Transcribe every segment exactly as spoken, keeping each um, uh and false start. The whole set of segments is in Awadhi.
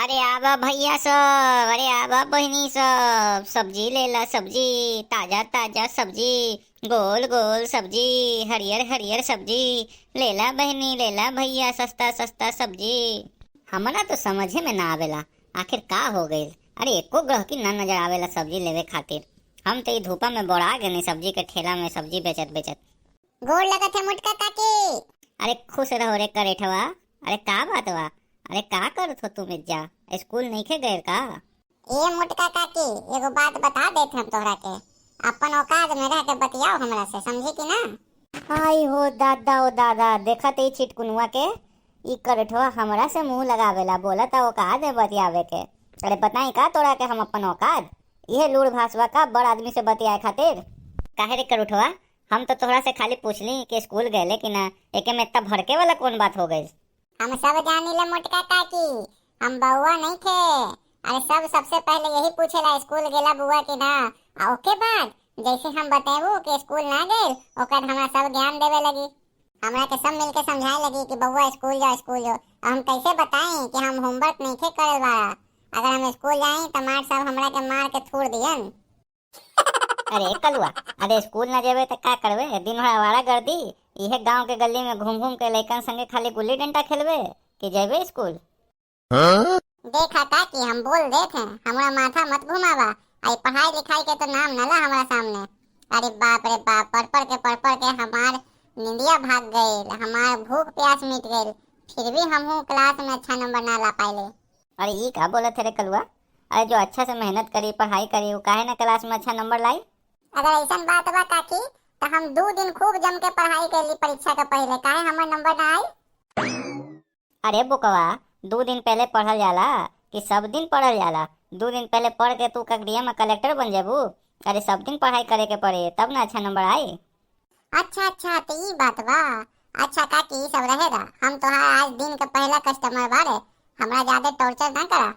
अरे आवा भइया सब, अरे आवा बहिनी सब, सब्जी लेला सब्जी, ताजा ताजा सब्जी, गोल गोल सब्जी, हरियर हरियर सब्जी, लेला बहिनी लेला भइया सस्ता सस्ता सब्जी। हमरा तो समझे में ना आवेला, आखिर का हो गइल? अरे एको गहकी ना नजर आवेला सब्जी लेवे खातिर। हम तो ई धूपा में बोरा गनी सब्जी के ठेला में सब्जी बेचत बेचत। गोड़ लगत है मोटका काकी। अरे खुश रहो रे करेठवा। अरे का बात बा? अरे का करत हो तुम इज्जा? स्कूल नइखे गए का? ए मोटका काकी, एगो बात बता देत हम तोहरा के, अपन औकात में रह के बतियाओ हमरा से, समझी कि ना? आई हो दादा, ओ दादा, देखत ई छिटकुनुआ के, ई करेठवा हमरा से मुंह लगावेला, बोलत औकात में बतियावे के। अरे बताई का तोरा के हम अपन औकात? इहे लूर भाषवा का बड़ आदमी से बतियाए खातिर? काहे रे करेठवा, हम तो तोहरा से खाली पूछली कि स्कूल गएले कि ना, एके में इतना भड़के वाला कौन बात हो गइल? हम सब जानी ले मोटका काकी, हम बउआ नहीं थे। अरे सब सबसे पहले यही पूछेला स्कूल गेला बुआ कि ना, आ ओके बाद जैसे हम बतेबू कि स्कूल ना गइल, ओकर हमरा सब ज्ञान देवे लगी। हमरा के सब मिलके समझाए लगी कि बउआ स्कूल जाओ, स्कूल जाओ। अब हम कैसे बताई कि हम होमवर्क नहीं थे करल बाड़ा? अगर हम स्कूल जाई तो मार सब हमरा के मार के थूर दियन। अरे कलुआ, अरे स्कूल ना जेबे त का करबे? दिन भर आवारा गर्दी, इहे गांव के गली में घूम घूम के लइकन संगे खाली गुल्ली डंडा खेलबे कि जेबे स्कूल? हाँ? देखा काकी, हम बोल देत हैं, हमरा माथा मत घुमावा। आई पढ़ाई लिखाई के तो नाम न ला हमरा सामने। अरे बाप रे बाप, पढ़ पढ़ के, पढ़ पढ़ के हमार निंदिया भाग गइल, हमार भूख प्यास मिट गइल, फिर भी हमहू क्लास में अच्छा नंबर ना ला पाइले। अरे ई का बोलत है रे कलुआ? अरे जो अच्छा से मेहनत करी, पढ़ाई करी, वो काहे ना क्लास में अच्छा नंबर लाई? अगर ऐसन बात बा काकी, तो हम दू दिन खूब जम के पढ़ाई कर ली परीक्षा के पहले, काहे हमर नंबर ना आई? अरे बोकवा, दू दिन पहले पढ़ल जाला कि सब दिन पढ़ल जाला? दू दिन पहले पढ़ के तू ककड़िया में कलेक्टर बन जेबू? अरे सब दिन पढ़ाई करे के पड़े, तब ना अच्छा नंबर आई। अच्छा अच्छा, तो ई बात बा। अच्छा काकी, ई सब रहे दा, हम तोहार आज दिन के पहला कस्टमर बारे, हमरा ज्यादा टॉर्चर ना करा।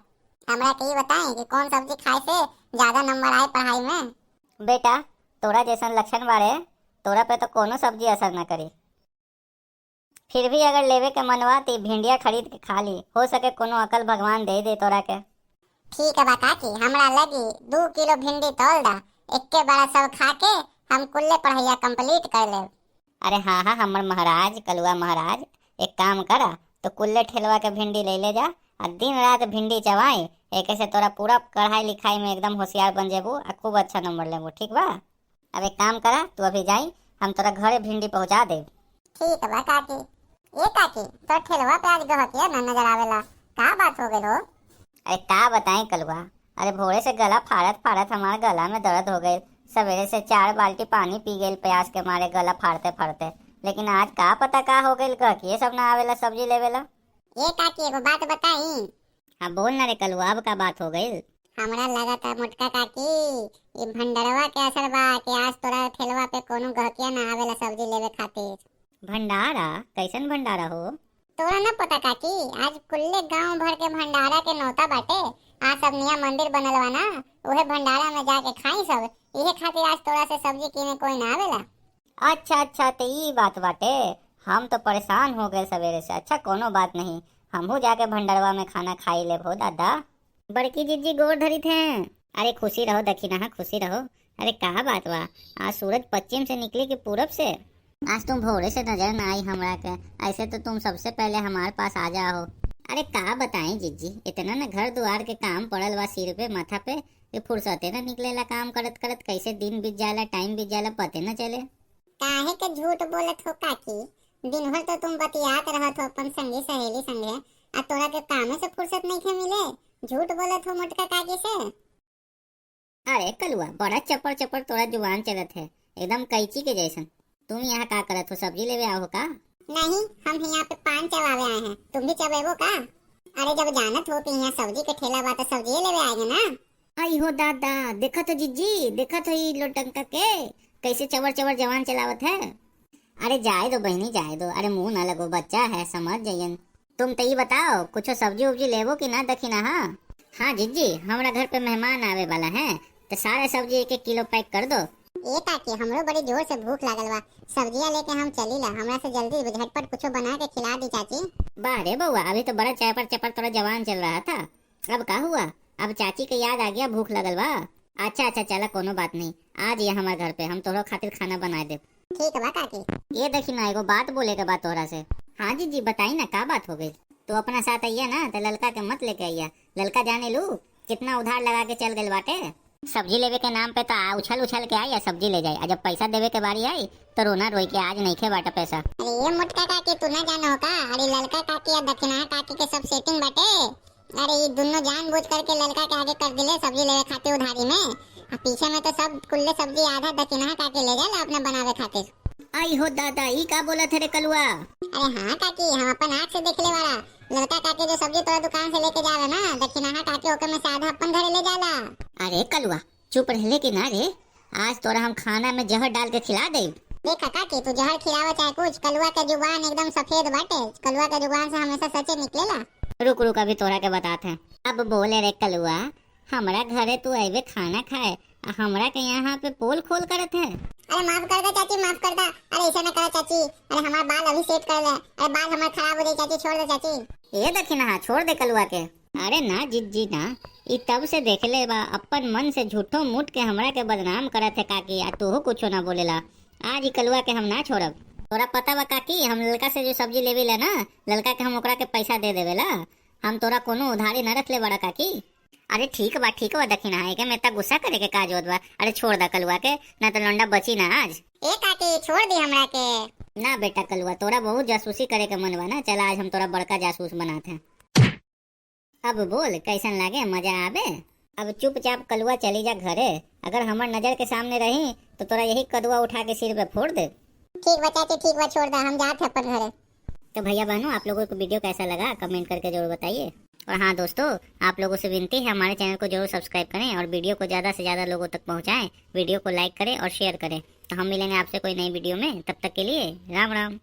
हमरा के ई बताई कि कौन सब्जी खाए से ज्यादा नंबर आए पढ़ाई में? बेटा, तोरा जैसन लक्षण बारे, तोरा पे तो कोनो सब्जी असर ना करी। फिर भी अगर लेवे के मनवा ती भिंडिया खरीद के खा ली, हो सके कोनो अकल भगवान दे दे तोरा के। ठीक बा काकी, हमरा लगी दू किलो भिंडी तौल दा, एक्के बारा सब खा के हम कुल्ले पढ़ाइया complete कर लेब। अरे हाँ हाँ, हमर महाराज, कलुआ महाराज, एक काम करा, तो कुल्ले ठेलवा के भिंडी ले ले जा, आ दिन रात भिंडी चबाई, एके से तोरा पूरा पढ़ाई लिखाई में एकदम होशियार बन जेबू, आ खूब अच्छा नंबर लेबू, ठीक बा? अब एक काम करा, तू अभी जाई, हम तोरा घरे भिंडी पहुँचा देब। ठीक बा काकी। ए काकी, तोर ठेलवा पे आज गहकिया ना नजर आवेला, का बात हो गइल हो? अरे का बताई कलुआ, अरे भोरे से गला फाड़त फाड़त हमार गला में दर्द हो गइल। सवेरे से चार बाल्टी पानी पी गइल प्यास के मारे गला फाड़ते फाड़ते, लेकिन आज का पता का हो गइल, गहकिए सब ना आवेला सब्जी लेवेला। ए काकी, एगो बात बताई। हाँ बोल ना रे कलुआ, अब का बात हो गइल? हमरा लागता मोटका काकी, ई भंडरवा के असर बा कि आज तोरा ठेलवा पे कोनो गहकिया ना आवेला सब्जी लेवे खातिर। भंडारा? कैसन भंडारा हो? तोरा ना पता काकी, आज कुल्ले गांव भर के भंडारा के नौता बाटे। आज सब नया मंदिर बनल बा ना, उहे भंडारा में जाके खाई सब, इहे खातिर आज तोरा से सब्जी किने कोई ना आवेला। अच्छा अच्छा, ते ई बात बाटे, हम तो परेशान हो गए सवेरे से। अच्छा कोनो बात नहीं, हमहू जाके भंडरवा में खाना खाई लेब हो दादा। बड़की जिज्जी गोर धरित हैं। अरे खुशी रहो दखिनहा, खुशी रहो। अरे का बात बा, आज सूरज पश्चिम से निकली कि पूरब से? आज तुम भोरे से नजर ना आई हमरा के, ऐसे तो तुम सबसे पहले हमारे पास आ जाओ। अरे का बताई जिज्जी, इतना न घर दुआर के काम पड़ल बा सिर पे माथा पे कि फुर्सते ना निकलेला काम करत करत, कैसे दिन बीत जाला, टाइम बीत जाला, पते ना चले। काहे के झूठ बोलत हो काकी? दिन भर तो तुम बतियात रहत हो अपन संगी सहेली संगे, आ तोरा के कामे से फुर्सत नइखे मिले, झूठ बोलत हो मोटका काकी से। अरे कलुआ, बड़ा चपर चपर तोरा जुबान चलत है, एकदम कैंची के जैसन। तुम यहाँ का करत हो, सब्जी लेवे आओ हो का? नहीं, हम यहाँ पे पान चबावे आए हैं, तुम भी चबेबो का? अरे जब जानत हो कि यहाँ सब्जी के ठेला बा तो सब्जी लेवे आएंगे ना। आई हो दादा, देखत हो जिज्जी, देखत हो ई लोटंका के, कैसे चबर चबर जबान चलावत है। अरे जाए दो बहिनी, जाए दो, अरे मुंह ना लगो, बच्चा है, समझ जाइयन। तुम तो ई बताओ, कुछो सब्जी उब्जी लेबो कि ना दखिनहा? हाँ जिज्जी, हमरा घर पे मेहमान आवे वाला है, तो सारे सब्जी एक एक किलो पैक कर दो। ए काकी, हमरो बड़ी जोर से भूख लागल बा, सब्जिया लेके हम चली ला, हमरा से जल्दी झटपट कुछो बना के खिला दी चाची। वाह रे बउआ, अभी तो बड़ा चपर चपर तोरा जबान चल रहा था, अब का हुआ? अब चाची के याद आ गया, भूख लगल बा। अच्छा अच्छा, चला, कोनो बात नहीं, आ जाइए हमारे घर पे, हम तोहरा खातिर खाना बनाए देब। ठीक बा काकी। ये देखी ना, एगो बात बोले के बा तोहरा से। हाँ जीजी, बताई ना, का बात हो गई? तू अपना साथ अइया ना, तो ललका के मत लेके अइया। ललका जाने लू, कितना उधार लगा के चल गइल बाटे। सब्जी लेवे के नाम पे तो आ उछल उछल के आई आ सब्जी ले जाए, आ जब पैसा देवे के बारी आई तो रोना रोई के आज नइखे बाटा पैसा। अरे ये मोटका काकी, तू ना जानो का? अरे ललका काकी या दखिनहा काकी के सब सेटिंग बाटे। अरे ई दुनो जानबूझ करके ललका के आगे कर दिले सब्जी लेवे खातिर उधारी में। आ पीछे में तो सब कुल्ले सब्जी आधा दखिनहा काकी ले जाला अपने बनावे खातिर। आई हो दादा, ई का बोलत है रे कलुआ? अरे हाँ काकी, हम अपन आँख से देखले बाड़ा। ललका काकी जो सब्जी तोरा दुकान से लेके जाला ना, दखिनहा काकी ओकर में से आधा अपन घरे ले जाला। अरे कलुआ, चुप रहले कि ना रे? आज तोरा हम खाना में जहर डाल के खिला देब। देखा काकी, तू जहर खिलावा चाहे कुछ, कलुआ के जुबान एकदम सफेद बाटे। कलुआ के जुबान से हमेशा सचे निकलेला। रुक रुक, अभी तोरा के बतात है। अब बोले रे कलुआ, हमरा घरे तू अइबे खाना खाए, आ हमरा के यहाँ पे पोल खोल करत है। अरे माफ कर दा चाची, माफ कर दा। अरे ऐसा ना करा चाची, अरे हमार बाल अभी सेट कर ले। अरे बाल हमार खराब हो जाई चाची, छोड़ दे चाची। ए दखिनहा, छोड़ दे कलुआ के। अरे ना जिज्जी ना, ई तब से देखले बा, अपन मन से झूठो मूठ के हमरा के बदनाम करत है काकी, आ तोहो कुछो ना बोलेला। आज ई कलुआ के हम ना छोड़ब। तोरा पता बा काकी, हम ललका से जो सब्जी लेवे ला ना, ललका के हम ओकरा के पैसा दे देवेला। हम तोरा कोनो उधारी ना रखले बड़ा काकी। अरे ठीक बा, ठीक बा दखिनहा, एके में इतना गुस्सा करे के का जरूरत बा? अरे छोड़ दा कलुआ के, ना तो लौंडा बची ना आज। ए काकी, छोड़ दी हमरा के। ना बेटा कलुआ, तोरा बहुत जासूसी करे के मन बा ना, चला आज हम तोरा बड़का जासूस बनात है। अब बोल, कैसन लागे, मजा आवे? अब चुपचाप कलुआ चली जा घरे, अगर हमर नजर के सामने रही तो तोरा यही कदुआ उठा के सिर पे फोड़ दे। ठीक बा चाची, ठीक बा, छोड़ दा, हम जात है अपन घरे। तो भैया बहनों, आप लोगों को वीडियो कैसा लगा, कमेंट करके जरूर बताइए। और हाँ दोस्तों, आप लोगों से विनती है, हमारे चैनल को जरूर सब्सक्राइब करें और वीडियो को ज़्यादा से ज़्यादा लोगों तक पहुँचाएँ। वीडियो को लाइक करें और शेयर करें। तो हम मिलेंगे आपसे कोई नई वीडियो में, तब तक के लिए राम राम।